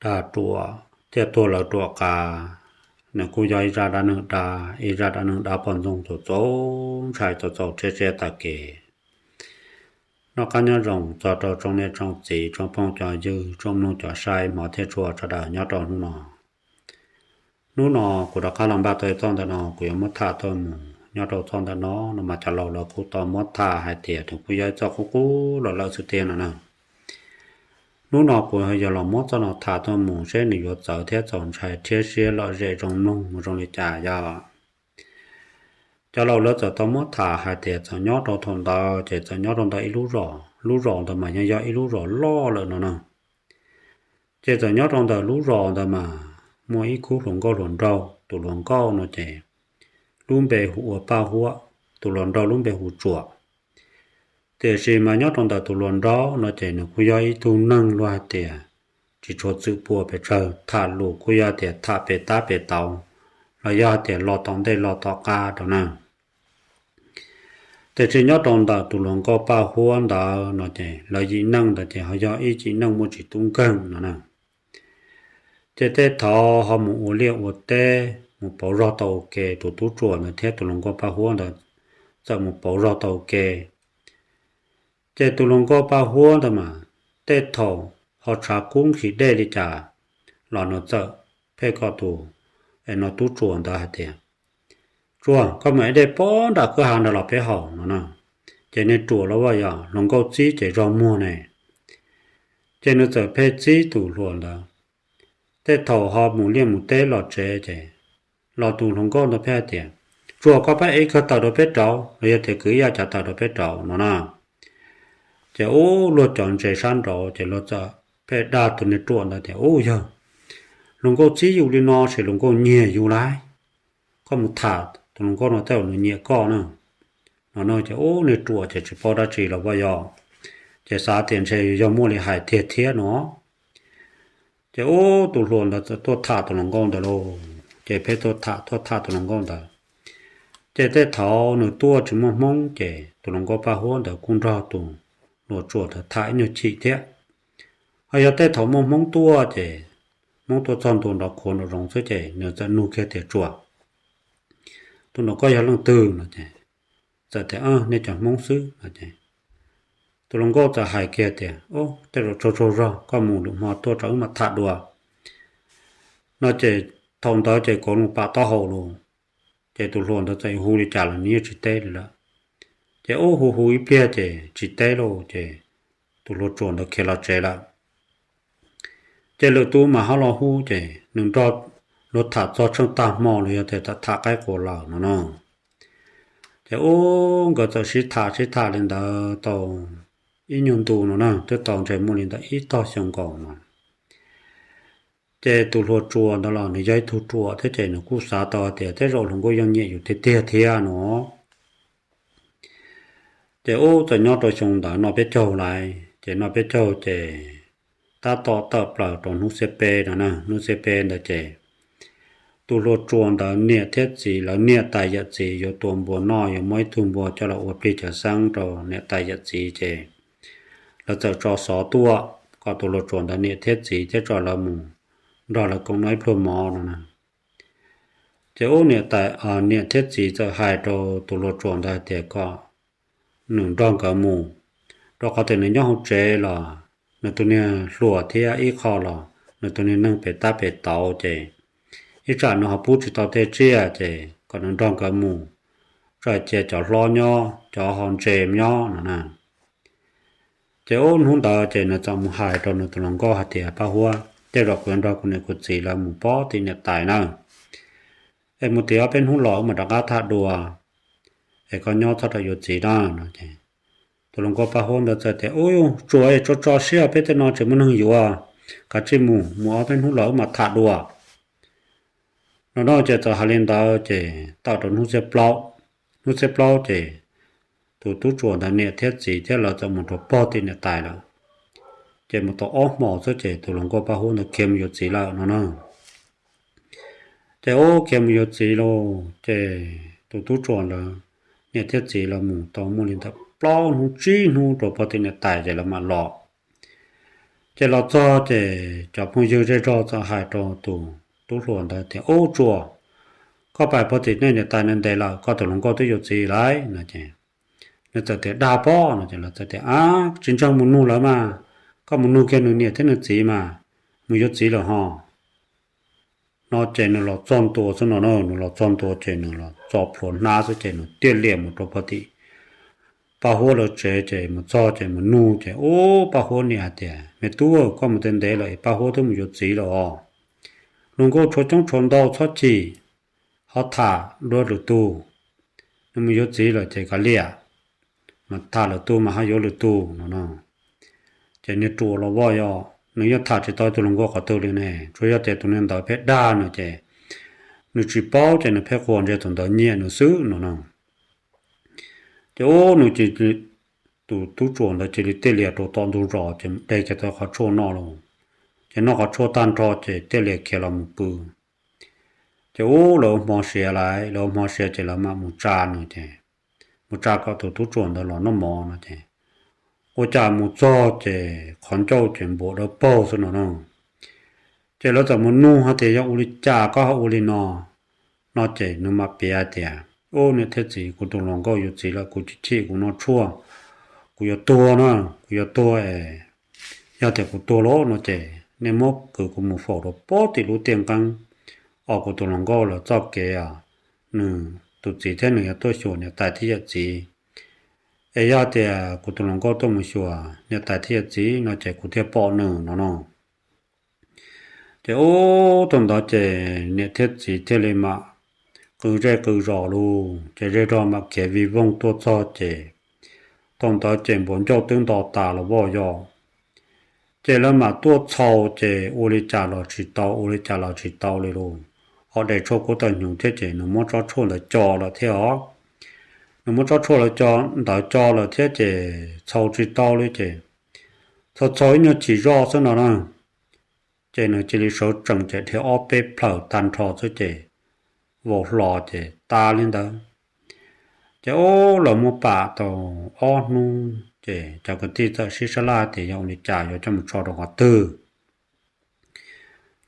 dag ruam thiaj tuag lawv ruam qas. Nws kuj yog ib zaj dab neeg dab, ib zaj dab neeg dab poj ntxoog txaus txaus ntshai txaus txaus rhiab siab tag kev. Noj qab nyob zoo txog rau tsoom niam tsoom txiv, tsoom phooj cov ywg, tsoom mloog cov saib hmov thiab tshua sawv daws nyob rau hnub no. Hnub no kuv rov qab los npaj tau ib txoj ntawm no kuv yuav muab tham tuaj mus. Nyob rau txoj ntawm no no mas cov laus lawv kuj tau muab tham hais tias nws kuj yog ib txoj qub qub los lawm xwb tiag no na. Hnub no kuv yog los muab txoj no tham tuaj mus seb nws yuav txawv thiab txaus ntshai thiab siab lom zem zoo mloog mus zoo li cas yog. Cov laus lawv txawm tau muab tham hais tias txawm nyob rau thaum ntawd ces txawm nyob rau ntawm ib lub zos, lub zos ntawd mas yeej yog ib lub zos loj lawm no na. Ces txawm nyob rau ntawm lub zos ntawd mas muaj ib khub hluas nkauj hluas nraug, tus hluas nkauj no ces lub npe hu ua Paj Huab, tus hluas nraug lub npe hu Tsuam. Tiam sis mas nyob rau ntawm tus hluas nraug no ces nws kuj yog ib tug neeg luag hais tias tsis tshua txwm pua pes tsawg, tham lus kuj yog tias tham pem tab pem tauv, los yog tias los tom ntej los tom qab rau na. Tiam sis nyob rau ntawm tus hluas nkauj Paj Huab ntawd no ces lawv yim neej ntawd ces ho yog ib yim neej muaj tsis tub nkeeg no na. Ces tej thaum ho mus ua liaj ua teb mus pauv zog tau ua ke, tus tub Tsuam ntawd thiab tus hluas nkauj Paj Huab ntawd txawm mus pauv zog tau ua ke. Ces tus hluas nkauj Paj Huab ntawd mas tej thaum ho tshav kub nqhis dej li cas los nws txawm pheej kom tus, es no tub Tsuam ntawd hais tias, Tsuam, koj mus ev dej puag nram kwj ha ntawd los peb haus no na. Ces niag ruam los vaj yog hluas nkauj txib ces zog muag ne. Ces nws txawm pheej txib tus hluas ntawd. Tej thaum ho mus liaj mus teb los tsev ces los tus hluas nkauj ntawd pheej hais tias, Tsuam, koj pab ev kawg taws rau peb rauv, los yog tias kwv ib yam cav taws rau peb rauv no na. Ces ub, luag cov ntses sab nraud ces luag txawm pheej dag tus niag ruam ntawd tias, Ub yawg, hluas nkauj txib yus li no ces hluas nkauj nyiag yus lauj. Koj mus tham tus hluas nkauj no tej zaum nws nyiam koj na. No no ces ub, niag ruam ces tsis paub dab tsi los vaj yog, ces xav tias ntshe yog muaj li hais tiag thiab no. Ces ub, tus hluas ntawd txawm tuaj tham tus hluas nkauj ntawd lauj. Ces pheej tuaj tham tuaj tham tus hluas nkauj ntawd. Ces tej thaum nws tuaj tsis muaj hmoob ces tus hluas nkauj Paj Huab ntawd kuj nrog tus hluas Tsuas ntawd tham ib nyuag chim thiab. Ho yog tej thaum muaj hmoob tuaj ces hmoob tuaj txog ntua nrov khuav nraum zoov xwb ces nws txawm nug kiag tias, Tsuas, tus no koj yog leej twg no ces txawm tias, Nej cov hmoob xwb no ces tus hluas nkauj txawm hais kiag tias, Ub, tej zaum tsaug tsaug zog, koj mus lwm hmo tuaj rau wb mam tham dua no ces thaum ntawd ces kauv mus pam taub hau lawm. Ces tus hluas ntawd txawm hu li cas los nws yeej tsis teb li lawm. Ces ub, hu hu ib pliag ces tsis teb lauj ces tus hluas Tsuas ntawd khiav los tsev lawm. Ces lwm tus mas ho los hu ces nws nrog luag tham txog tsheej tag hmo los yog tias tham qaib qua lawm no no. Ces ub, nkawd txawm sib tham sib tham li ntawd tau ib nyuag ntu no na, twb tau ntshe muaj li ntawm ib tog xyoo nkaus no. Ces tus hluas Tsuas ntawd los nws yog ib tug ruam thiab ces nws kuj xav tau hais tias tej zaum hluas nkauj yeej nyiam yus tiag tiag thiab no. Ces ub, txawm nyob rau xyoo ntawd noj peb caug lawm, ces noj peb caug ces tab tom tawm plaws rau hnub xiab peb no na. Hnub xiab peb ntawd ces tus hluas Tsuas ntawd niam thiab txiv, lawv niam tais yawm txiv yuav tua npua noj, yuav muab ib tug npua coj los ua plig cawv xeeb rau niam tais yawm txiv ces lawv txawm tso xov tuaj kom tus hluas Tsuas ntawd niam thiab txiv thiab tso lawv mus nrog lawv koom noj ib pluag mov no na. Ces ub, niam tais, niam thiab txiv txawm hais rau tus hluas Tsuas ntawd hais tias kom nws nrog nkawd mus, rau qhov tias nws nyob hauv tsev los nws tus niag hluas thiab ib qho los nws tus niag neeg pem tab pem tauv ces ib tsam nws ho pub tsis tau tej tsiaj ces kom nws nrog nkawd mus, tso cia cov hlob nyob, cov ho ntse nyob no na. Ces ub, hnub ntawd ces nws txawm mus hais rau nws tus hluas nkauj hais tias, Paj Huab, tej zaum kuv yuav nrog kuv niam kuv txiv lawv mus pog tim niam tais na, es mus tim ob peb hnub los wb mam rov qab tham dua, es koj nyob txhob rau yuav txiv na no ces tus hluas nkauj Paj Huab ntawd txawm tias, Ub, Tsuas, tso tso siab, peb tej no tseem muaj neeg yuav, kav tsij mus, mus ob peb hnub los wb mam tham dua no no. Ces txawm hais li ntawd ces tawm rau hnub xiab plaub, hnub xiab plaub ces tus tub Tsuas ntawd niam thiab txiv thiab lawv txawm mus rau pog tim niam tais lawm. Ces mus tau ob hmos xwb ces tus hluas nkauj Paj Huab ntawd khiav mus yuav txiv lawm no na. Ces ub, khiav mus yuav txiv lauj, ces tus tub Tsuas ntawd niam thiab txiv lawv mus tau muaj li ntawm plaub hnub tsib hnub rau pog tim niam tais ces lawv mam los. Ces los txog ces cov phooj ywg zej zog txawm hais rau tus tub hluas ntawd tias, Ub, Tsuas, koj pais puag tim nej niam tais ntev lawm, koj tus hluas nkauj twb yuav txiv lawm no ces nws txawm tias, Dag pob no ces lawv txawm tias, Ab, tsis ntseeg, mus nug lawv mas, koj mus nug kiag nws niam thiab nws txiv mas, mus yuav txiv lawm ho no ces nws los txog ntua xwb no na, nws los txog ntua ces nws los txo plhuav hnab xwb ces nws tiaj lias mus rau puag tim Paj Huab lawv tsev ces mus txog ces mus nug ces ub, Paj Huab niam hais tias, Me tub, koj mus ntev ntev lawm es Paj Huab twb mus yuav txiv lawm os. Hluas nkauj tshuav coob tshuav ntau, txhob chim, ho tham dua lwm tus, nws mus yuav txiv lawm ces kav liam, mas tham lwm tus mas ho yuav lwm tus no no. Ces niag ruam los vaj yog nws yeej tham tsis tau tus hluas nkauj qhov twg li ne, tsuas yog tias tus niag ntawd pheej dag nws ces nws tsis paub ces nws pheej quas ntse tus ntawd nyiam nws xwb no no. Ces ub, nws cia li, tus tub Tsuas ntawd cia li tiaj lias rau tom ntug zos ces de kiag tau qhov tshuaj noj lauj. Ces noj qhov tshuaj tag nrho ces tiaj lias khiav los mus pw. Ces ub, lawv ua hmo siav lawm, lawv ua hmo siav ces lawv mam mus tsa nws ces mus tsa kom tus tub Tsuas ntawd los noj mov no ces ua cas mus txog ces qhov ncauj ces npuas dawb paug xwb no no. Ces lawv txawm mus nug hais tias, Yog ua li cas koj ho ua li no? No ces nws mam piav hais tias, Ub, niam thiab txiv, kuv tus hluas nkauj yuav txiv lawm, kuv chim chim, kuv noj tshuaj, kuv yuav tuag na, kuv yuav tuag es yog tias kuv tuag lawm no ces nej muab kwv kuv mus faus rau puag tim lub tiaj nqeeb, os, kuv tus hluas nkauj lawv txoj kev os, nws tus txiv thiab nws yuav tuaj xyuas niam tais thiab yawm txiv. Es yog tias kuv tus hluas nkauj tuaj mus xyuas niam tais thiab yawm txiv no ces kuv thiaj pom nws no no. Ces ub, thaum ntawd ces niam thiab txiv thiaj li mam qw zej qw zos lug ces zej zog mam khiav vij voog tuaj txog ces thaum ntawd ces npuas ncauj twb nto tas los vaj yog. Ces lawv mam tuaj txhau ces ua li cas los tsis tau, ua li cas los tsis tau li lug. Ho de tshuaj kub tawg hnyuv thiab ces nws muab tsob tshuaj ntawd co lawm thiab os. Nws muab tsob tshuaj lawv co, ntawd co lawm thiab ces txhau tsis tau li ces txhau txhau ib nyuag chim zoj xwb no na. Ces nws cia li sawv tsees ces dhia ob peb plhaws tag nrho xwb ces vau hlo ces tas li ntawd. Ces ub, lawv muab pam tau ob hnub ces cov kwv tij txawm sib sab laj tias yog ua li cas yuav coj mus tso rau qhov twg.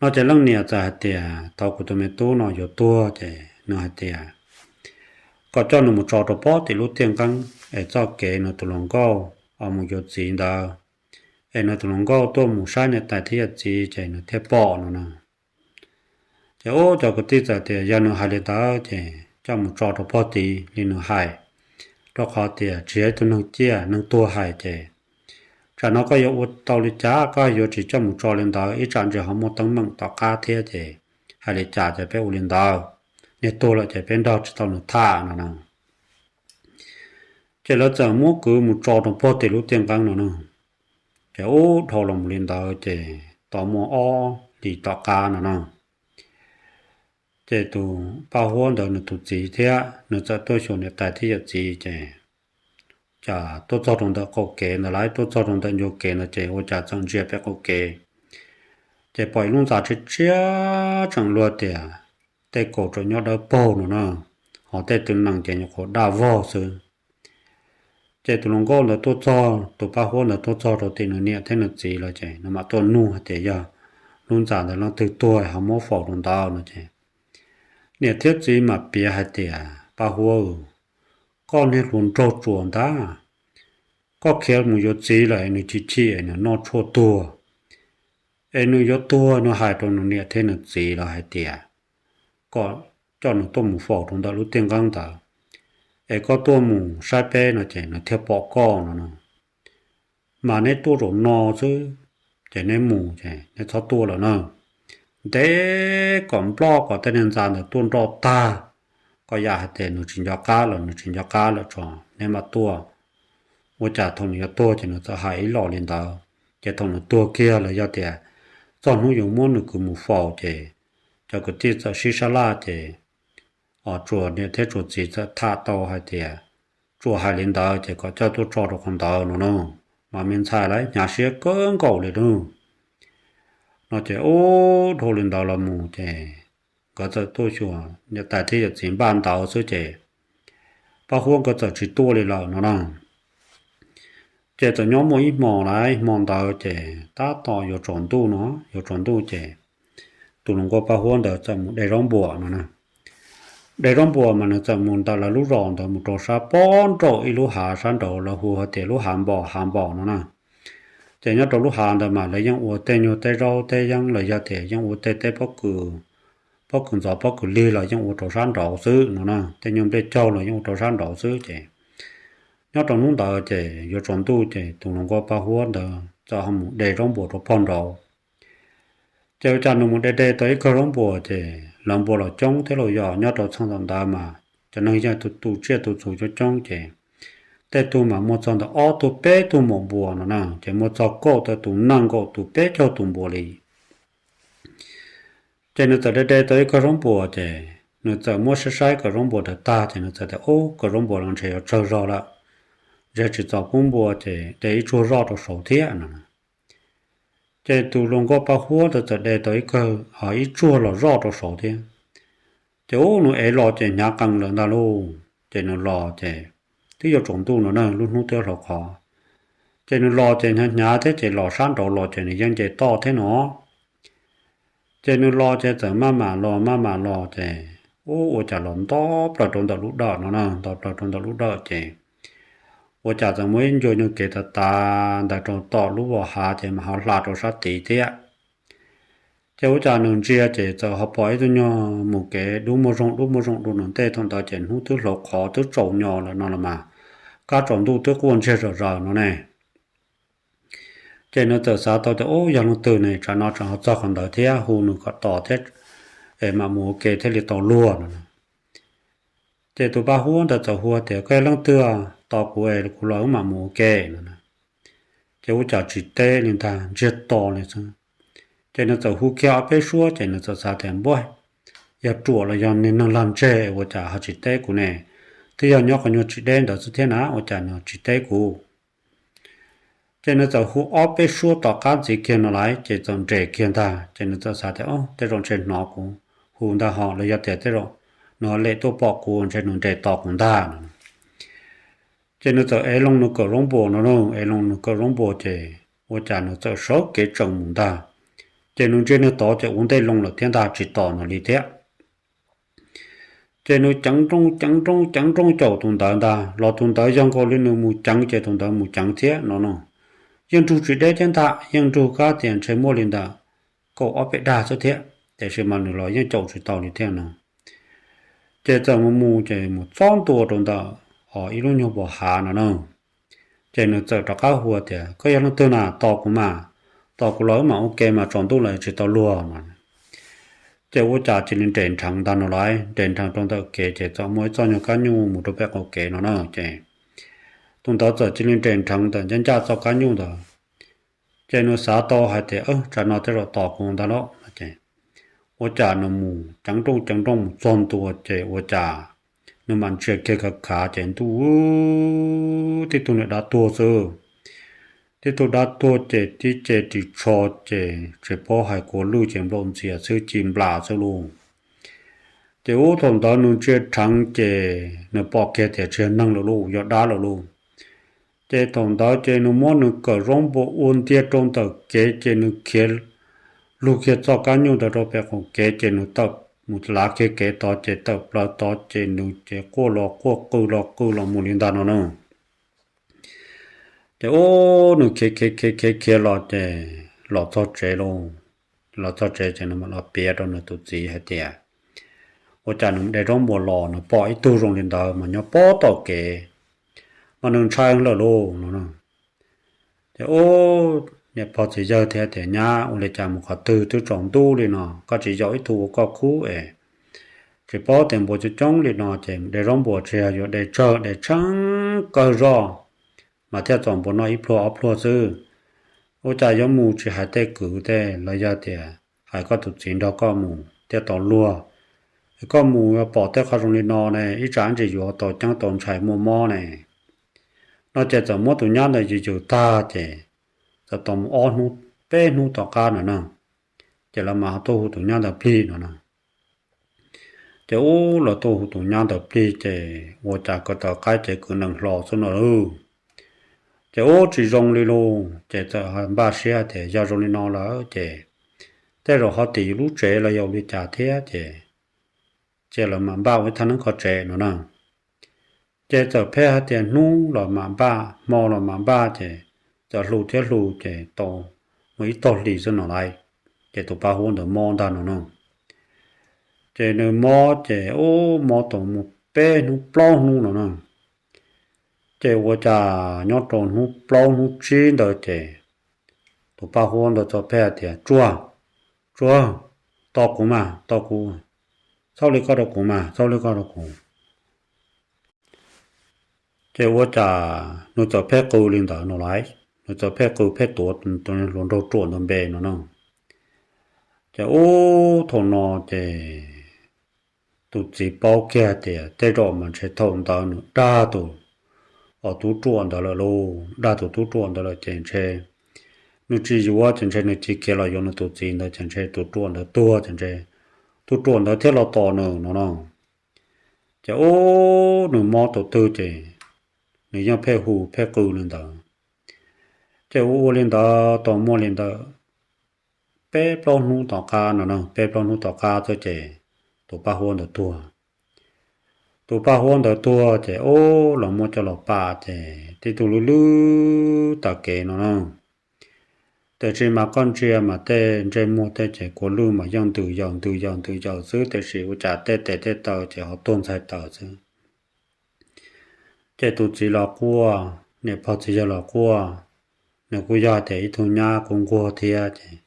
No ces leej niam txawm hais tias thaum kuv tus me tub no yuav tuag ces nws hais tias kom coj nws mus tso rau puag tim lub tiaj nqeeb es txoj kev nws tus hluas nkauj mus yuav txiv ntawd, es nws tus hluas nkauj tuaj mus saib niam tais thiab yawm txiv ces nws thiaj pom no na. Ces ub, cov kwv tij txawm tias yog nws hais li ntawd ces coj mus tso rau puag tid li nws hais, rau qhov tias tsis yog ib tug neeg ciaj, neeg tuag hais ces tsam no koj yuav ua tau li cas, koj yuav tsis coj mus tso li ntawd, ib tsam ntsis ho muaj teeb meem tom qab thiab ces hais li cas ces peb ua li ntawd, niag tuag lawm ces peb nrog tsis tau nws tham no na. Ces lawv txawm muab kwv mus tso rau puag tim lub tiaj nqeeb no na. Ces ub, dhau los mus li ntawd ces tau muaj ob hlis tom qab no na, ces tus Paj Huab ntawd nws tus txiv thiab nws txawm tuaj xyuas niam tais thiab yawm txiv ces cas tuaj txog rau ntawm qaum kev ntawd lawm, tuaj txog rau ntawm ncua kev ntawd ces ua cas txawm ntsia pem qaum kev ces pom ib lub ntxa tshiab tshiab tseem luag tias tej kaus tseem nyob dawb paug no na, ho tej tw nees ces nyuam qhuav daj vog xwb. Ces tus hluas nkauj ntawd tuaj txog, tus Paj Huab ntawd tuaj txog rau tim nws niam thiab nws txiv lawm ces nws mam tuaj nug hais tias yog lub ntxa ntawd leej twg tuag ho muab faus rau ntawd no ces niam thiab txiv mam piav hais tias, Paj Huab, koj niag hluas nraug Tsuas ntag, koj khiav mus yuav txiv lawm es nws chim chim es nws noj tshuaj tuag, es nws yuav tuag nws hais rau nws niam thiab nws txiv lawm hais tias kom coj nws tuaj mus faus rau ntawm lub tiaj nqeeb ntawd, es koj tuaj mus saib peb no ces nws thiaj pom koj no no. Mas neb tuaj zaum no xwb, ces neb mus ces neb txhob tuaj lawm na. Ntev kom nploj kom tej niag ntxa ntawd tuaj nroj tag, kom yam hais tias nws tsis nco qab lawm, nws tsis nco qab lawm tso neb mam tuaj. Ua cas thaum nws yuav tuag ces nws txawm hais ib los li ntawd, ces thaum nws tuag kiag los yog tias txog hnub yuav muab nws kwv mus faus ces cov kwv tij txawm sib sab laj ces Tsuas niam thiab Tsuas txiv txawm tham tau hais tias Tsuas hais li ntawd ces kom coj tuaj tso rau qhov ntawd no na. Mas me ntxhais lawv hnyav siab kawg nkaus li lauj. No ces ub, dhau li ntawd los mus ces nkawd txawm tuaj xyuas niam tais thiab yawm txiv npaj ntawd xwb ces Paj Huab nkawd txawm tsis tuaj li lawm no na. Ces txawm nyob muaj ib hmo lawm, hmo ntawd ces tab tom yuav tsaus ntuj no, yuav tsaus ntuj ces tus hluas nkauj paj huab ntawd txawm mus de zaub npuas no na. De zaub npuas mas nws txawm mus ntawm lawv lub zos ntawd mus rau sab pob nraum ib lub hav sab nraud lawv hu hais tias lub hav npos, hav npos no na. Ces nyob rau lub hav ntawd mas lawv yeej ua tej nyuag teb zaub teb yeeb los yog tias yeej ua tej teb pob kws, pob kws ntxov pob kws lig los yeej ua rau sab nraud xwb no na, tej nyuag nplej caug los yeej ua rau sab nraud xwb ces nyob rau hnub ntawd ces yuav tsaus ntuj ces tus hluas nkauj paj huab ntawd txawm ho mus de zaub npuas rau pog nraud. Ces ua cas nws mus de de tau ib kawg zaub npuas ces lawv npuas los coob thiab los yog nyob rau txheej thaum ntawd mas cov neeg yeej tu tsiaj tu txhu coob coob ces tej tug mas muaj txog ntawm ob tug peb tug maum npuas no na, ces muaj txog kaum tawm tus nees nkaum tus peb caug tus npuas li. Ces nws txawm de de tau ib kawg zaub npuas ces nws txawm muab saib saib kawg zaub npuas ntawd tag ces nws txawm tias, Ub, kawg zaub npuas no ntshe yuav tsawg zog lawm, ntshe tsis txaus pub npua ces de ib tsuag zoj rau saud thiab no. Ces tus hluas nkauj paj huab ntawd txawm de tau ib kawg, ib tsuag los zoj rau saud thiab. Ces ub, nws ev los ces hnyav qees lawm ntag lauj. Ces nws los ces twb yuav tsaus ntuj no na, lub hnub twb hlau qhov. Ces nws los ces hnyav hnyav thiab ces los sab nraud los ces nws yeej nce toj thiab no. Ces nws los ces txawm maj mam los maj mam los ces ub, ua cas los nto plaws rau ntawm lub dawm no na, nto plaws rau ntawm lub dawm ces ua cas txawm muaj ib ncua nyuag kev tav tav ntawd rau tom lub vos hav ces mas ho hla rau sab tid thiab. Ces ua cas nws ntsia ces txawm ho pom ib tug nyuag mus kev dub muag zoog dub muag zoog dua nws ntej. Thaum ntawd ces hnub twb hlau qhov twb tsaus nyo lawm no los mas, kab tsaus ntuj twb quaj ntsiag zom zaws no ne. Ces nws txawm xav tau tias, Ub, yog leej twg ne, tsam no tseem ho txog qhov ntawd thiab, hu nws kom tos thiab es mam mus ua ke thiaj li tau luag no. Ces tus paj huab ntawd txawm hu tias, Koj yog leej twg? Tos kuv es kuv los wb mam mus ua ke no. Ces ua cas tsis teb li ntag, ntsiag to li xwb. Ces nws txawm hu kiag ob peb suab ces nws txawm xav tias, Npua, yog ruam los yog niag neeg lag ntseg ua cas ho tsis teb kuv ne? Twb yog nyob qhov nyuag tsis deb ntawd xwb thiab na, ua cas nws tsis teb kuv? Ces nws txawm hu ob peb suab tom qab ntxiv kiag no lawm ces txawm nres kiag ntag. Ces nws txawm xav tias, Ub, tej zaum ntshe hnov kuv hu ntag hos, los yog tias tej zaum nws lem tuaj pom kuv ntshe nws nres tos kuv ntag no. Ces nws txawm ev loo nws kawm zaub npuas no, ev loo nws kawm zaub npuas ces ua cas nws txawm sawv kev tseem mus ntag. Ces nws ntsia nws tod ces ua ntej loo lawm thiab ntag, tsis tos nws li thiab. Ces nws ceev nrooj ceev nrooj ceev nrooj caum tus ntawd ntag los tus ntawd yog nkaus li nws mus ceev ces tus ntawd mus ceev thiab no no. Yeej nrug tsis deb thiab ntag, yeej nrug kab tias ntshe muaj li ntawm kaum ob peb dag xwb thiab, tiam sis mas nws los yeej caum tsis tau li thiab no. Ces txawm mus mus ces mus txog ntua rau ntawm ib lub nyuag vos hav no na. Ces nws txawm rov qab hu tias, Koj yog leej twg na? Tos kuv mas, tos kuv los wb mam ua ke mas, tsaus ntuj lawm tsis tau luag mas. Ces ua cas cia li nres nrheev ntag no lawm, nres nrheev rau ntawm kev ces txawm muaj ib txoj nyuag kab nyuj mus rau pem qaum kev no na. Ces tus ntawd txawm cia li nres nrheev ntawm ncaj ncaj txoj kab nyuj ntawd. Ces nws xav tau hais tias, Tsam no tej zaum tos kuv ntag lauj. Ua cas nws mus ceev nrooj ceev nrooj mus txog ntua ces ua cas nws mam ntsia kiag khav khav ces ntuj, tib tug niag dab tuag xwb. Tib tug dab tuag ces tib ce ris tsho ces tsis paub hais kua lwj ces nplaum ntxias xwb, ci nplas xwb lauj. Ces ub, thaum ntawd nws ntsia dheev ces nws pom kiag tias tsis yog neeg lawm lauj, yog dab lawm lauj. Ces thaum ntawd ces nws muab nws kawm zaub npua ua ntiag rau ntawm kev ces nws khiav lug kiag txoj kab nyuj ntawd rau pem qaum kev ces nws tawm mus lav kiag kev tod ces tawm plaws tod ces nws ces quaj los quaj qw los qw los mus li ntag no na. Ces ub, nws khiav khiav khiav khiav khiav los ces los txog tsev lauj. Los txog tsev ces nws mam los piav rau nws tus txiv hais tias ua cas nws de zaub npua los nws pom ib tug zoo li ntawd mas nyob pob tom kev, mas nws ntshai lawm lauj no. Ces ub, niam pog txiv yawg thiaj tias, Nyab, ua li cas mus qhov twg twb tsaus ntuj li no koj tsis yaum ib tug ua koj khub es tsis paub tias npua coob coob li no ces de zaub npua tsis yog yuav de tsawg, de tsheej kawg zog mas thiaj txaus npua noj ib pluag ob pluag xwb. Ua cas yuav mus tsis hais tej kwv tej los yog tias hais koj tus txiv nrog koj mus thiaj tau luag? Koj mus yuav pom tej qhov zoo li no ne, ib tsam ntsis yuav tau ceeb tau ntshai muaj mob ne. No ces txawm muab tus nyab ntawd yws yws tag ces txawm tau mus ob hnub peb hnub tom qab no na, ces lawv mam tuaj hu tus nyab ntawd plig no na. Ces ub, lawv tuaj hu tus nyab ntawd plig ces ua cas ko taw qaib ces kwv nees hlo xwb no lauj. Ces ub tsis zoo li lauj, ces txawm npaj siab tias yog zoo li no lawm ces tej zaum ho tim yus lub tsev los yog ua li cas thiab ces cia lawv mam npaj ua ib thaj neeb kho tsev no na. Ces txawm pheej hais tias hnub los mam npaj, hmo los mam npaj, ces txawm hlu thiab hlu ces tau muaj ib tog hlis xwb no lawm, ces tus pab huab ntawd mob ntag no na. Ces nws mob ces ub mob tau muaj peb hnub plaub hnub no na. Ces ua cas nyob rau hnub plaub hnub tsib ntawd ces tus pab huab ntawd txawm pheej hais tias, Tsuag, Tsuag, tos kuv mas, tos kuv, txhob li koj rau kuv mas, txhob li koj rau kuv. Ces ua cas nws txawm pheej qw li ntawd no lawm, nws txawm pheej qw pheej tuav hluas nraug ruam ntawd npe no na. Ces ub thaum no ces tus txiv paub kiag tias tej zaum mas ntshe thaum ntawd nws dag tus, os, tub ruam ntawd lawm lauj, dag tus tub ruam ntawd lawm ces ntshe nws tsis yuav ces ntshe nws cia li khiav los yuav nws tus txiv ntawd ces ntshe tus ruam ntawd tuag ces ntshe tus ruam ntawd thiaj los tos nws no no. Ces ub nws mob tau twg ces nws yeej pheej hu pheej qw li ntawd. Ces ua ua li ntawd tau muaj li ntawd peb plaub hnub tom qab no na, peb plaub hnub tom qab xwb ces tus pab huab ntawd tuag. Tus pab huab ntawd tuag ces ub los muab coj los pam ces tib tug lwj lwj tag kev no na. Tiam sis mas koj ntsia mas tej ntsej muag tej ces kua lwj mas yeej ntws yaws ntws yaws ntws yaws xwb, tiam sis ua cas tej tes tej taw ces ho tuag ntxhais taws xwb. Ces tus txiv los quaj, niam pog txiv yawg los quaj, nws kuj yog tias ib tug nyab kuj nquag thiab ces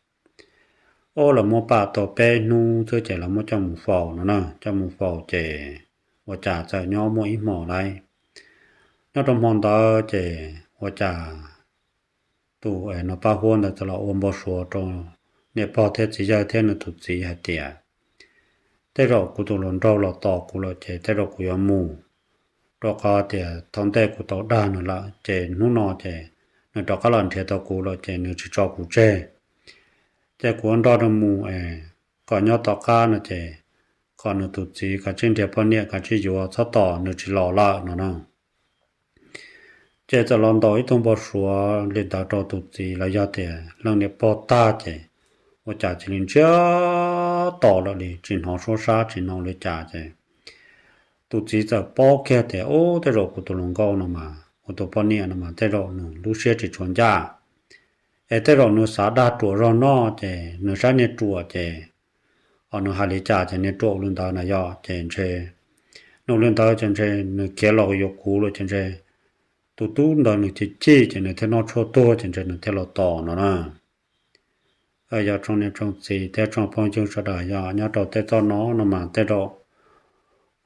ub los muab pam tau peb hnub xwb ces los muab coj mus faus no na, coj mus faus ces ua cas txawm nyob muaj ib hmo lawm. Nyob rau hmo ntawd ces ua cas tus, es, nws pab huab ntawd txawm los ua npau suav rau niam pog thiab txiv yawg thiab nws tus txiv hais tias, Tej zaum kuv tus hluas nraug los tos kuv lawm ces tej zaum kuv yuav mus, rau qhov tias thaum ntej kuv tau dag nws lawm ces hnub no ces nws rov qab los nrhiav tau kuv lawm ces nws tsis tso kuv tseg. Ces kuv nrog nws mus es kom nyob tom qab no ces kom nws tus txiv kav tsij nrhiav poj niam kav tsij yuav, txhob tos nws tsis los lawm no na. Ces txawm los ntaus ib tug npau suav li ntawd rau tus txiv los yog tias leej niam pog tag ces ua cas cia li ntsiag to lawm li, tsis hnov suab sab tsis hnov li cas ces tus txiv txawm paub kiag tias, Ub, tej zaum kuv tus hluas nkauj no mas, kuv tus poj niam no mas tej zaum nws lub siab tsis tshua ncaj, es tej zaum nws xav dag ruam zog noj ces nws saib niag ruam ces, os, nws hais li cas ces niag ruam ua li ntawd na yog ces ntshe nws ua li ntawd ces ntshe nws khiav los yuav kuv lawm ces ntshe tus tub ntawd nws chim chim ces nws thiaj noj tshuaj tuag ces ntshe nws thiaj los tos no na. Yog tsoom niam tsoom txiv thiab tsoom phooj ywg sawv daws, yog nyob rau tej txoj no no mas tej zaum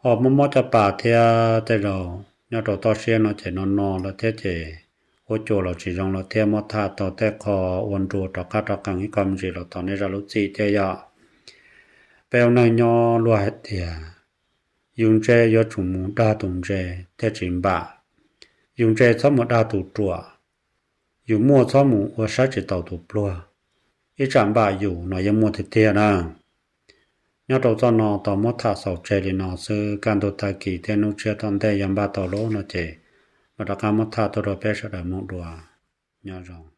ho muaj mob caj pas thiab tej zaum nyob rau toj siab no ces no no lawm thiab ces huab cua los tsis zoo lawm thiab muab tham tau tej qho ua nrua rov qab rov qees ib qho me ntsis los thov nej zam lub txim thiab yog. Peb ua neeg nyob luag hais tias yus ntse yuav tsum mus dag tus ntse thiaj tsis npam, yus ntse txhob mus dag tus ruam, yus muaj txhob mus ua saib tsis taus tus pluag, ib tsam npam yus no yeej muaj tiag tiag na. Nyob rau txoj no tau muab tham xaus tseg li no xwb, kaj ntug tag kis thiab hnub tshiab tom ntej yog npaj tau lub no ces mam rov qab muab tham tuaj rau peb sawv daws mloog dua. Nyob zoo.